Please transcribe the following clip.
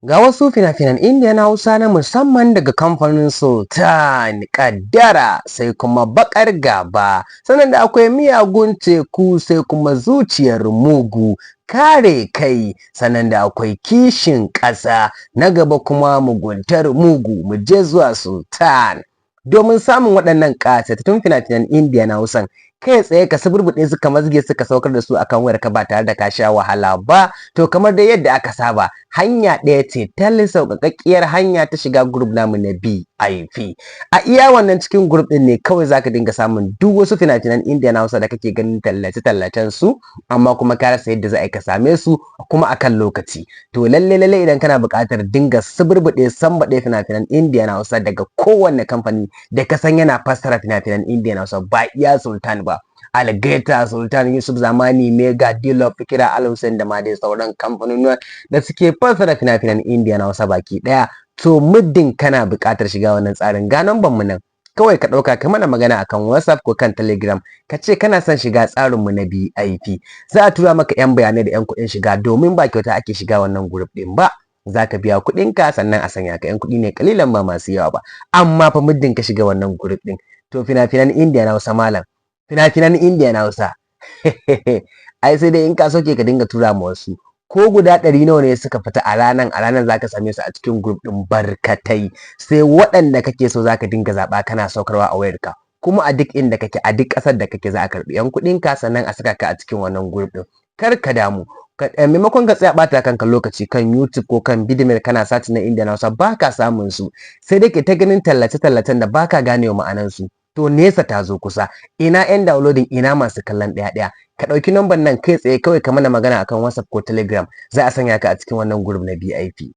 Ga wasu fina-finan Indiya na Hausa na musamman daga kamfanin Sultan: Ƙaddara, sai kuma Baƙar Gaba, sannan da akwai Miyagun Teku, sai kuma Zuciyar Mugu, Kare Kai, sannan da akwai Kishin Ƙasa, na gaba kuma Muguntar Mugu. Mu je zuwa Sultan. Domin samun waɗannan ƙayatattun fina-finan Indiya na Hausan kai tsaye, ka suburbuɗe su, ka mazge su, ka saukar da su akan wayarka ba tare da ka sha wahala ba, to kamar dai yadda aka saba, hanya ɗaya ce tal, sauƙaƙƙiyar hanya ta shiga group namu na VIP. A iya wannan cikin group ɗin ne kawai zaka dinga samun duk wasu fina-finan Indiya na Hausa da kake ganin tallace-tallacen su, amma kuma ka rasa yadda za a yi ka same su kuma akan lokaci. To lalle lalle, idan kana buƙatar dinga suburbuɗe, sambaɗe fina-finan Indiya na Hausa daga kowanne kamfani da ka san yana fassara fina-finan Indiya na Hausa, ba iya Sultan ba, Algaita, Sultan, Yusuf Zamani, Mega, Dilo, Fikira, Al Hussein da ma dai sauran kamfanonuwa da suke fassara fina-finan Indiya na Hausa baki ɗaya, to muddin kana buƙatar shiga wannan tsarin, ga namban mu nan, kawai ka ɗauka ka mana magana akan WhatsApp ko kan Telegram, ka ce kana son shiga tsarinmu na VIP. Za a tura maka 'yan bayanai da 'yan kuɗin shiga, domin ba kyauta ake shiga wannan group ɗin ba. Za ka biya kuɗinka sannan a sanya ka. 'Yan kuɗi ne kalilan, ba masu yawa ba. Amma fa muddin ka shiga wannan group ɗin, to fina-finan Indiya na Hausa, malam, fina-finan Indiya na Hausa, ai sai dai in ka sauke ka dinga tura ma wasu. Ko guda 100 nawa ne suka fita a ranan, a ranan zaka same su a cikin group ɗin barkatai. Sai waɗanda kake so zaka dinga zaɓa kana saukarwa a wayarka. Kuma a duk inda kake, a duk ƙasar da kake, za a karɓi 'yan kuɗinka sannan a saka ka a cikin wannan group ɗin. Kar ka damu, maimakon ka tsaya ɓata kanka lokaci kan YouTube ko kan Vidmate kana searching na Indiya na Hausa ba ka samun su, sai dai ke ta ganin tallace-tallacen da baka ganewa ma'anan su, to nesa ta zo kusa. Ina 'yan downloading, ina masu kallon ɗaya ɗaya? Ka ɗauki namban nan kai tsaye, kawai ka mana magana akan WhatsApp ko Telegram, za a sanya ka a cikin wannan group na VIP.